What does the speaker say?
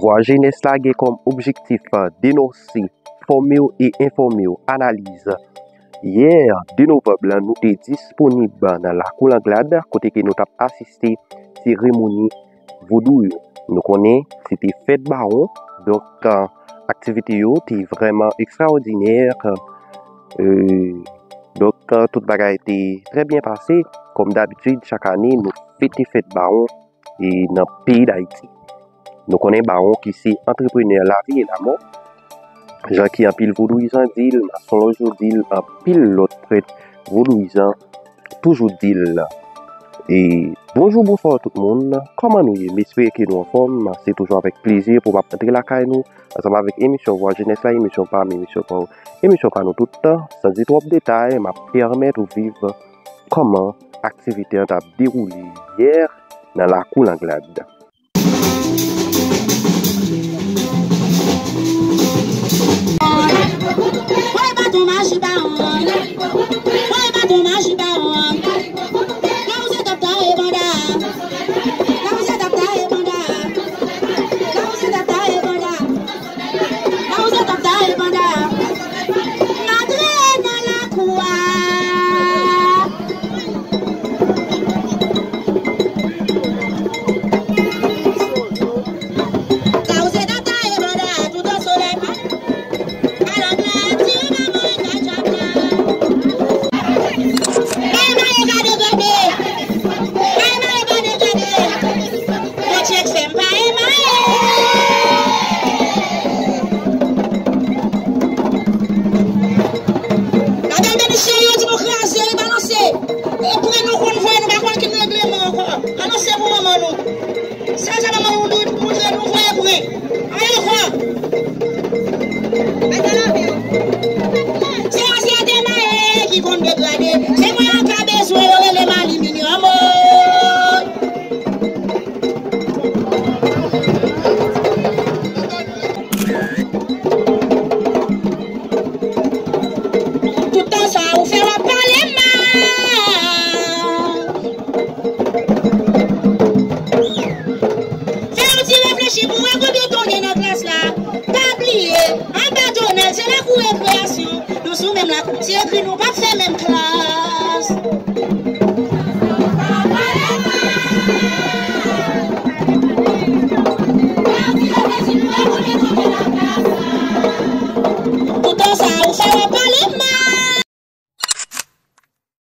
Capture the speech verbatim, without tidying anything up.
Vwa Jenès la gen kòm objektif denonse, fòme w e enfòme w. Analiz. Yè de novanm la, nou te disponib nan Lakou Langlad, kote ke nou t ap asiste seremoni vodou yo. Nou konnen se te fèt bawon, donk, aktivite yo te vrèman ekstraòdinè. Donk, tout bagay te trè byen pase. Kòm dabitid, chak ane, nou fete fèt bawon e nan peyi Dayiti. Nou konnen bawon ki se antreprenè lavi e lamò, jan ki anpil vodouyizan di l, mason Lòjou di l, anpil lòt prèt vodouyizan toujou di l. E bonjou, bonswa tout moun. Kòman nou ye? M espere ke nou anfòm. Se toujou avèk plezi pou m ap antre lakay nou ansanm avèk emisyon Vwa Jenès la, emisyon pa m, emisyon pa w, emisyon pa nou tout tan. San di twòp detay, m ap pèmèt ou viv kòman aktivite an t ap dewoule yè nan Lakou Langlad.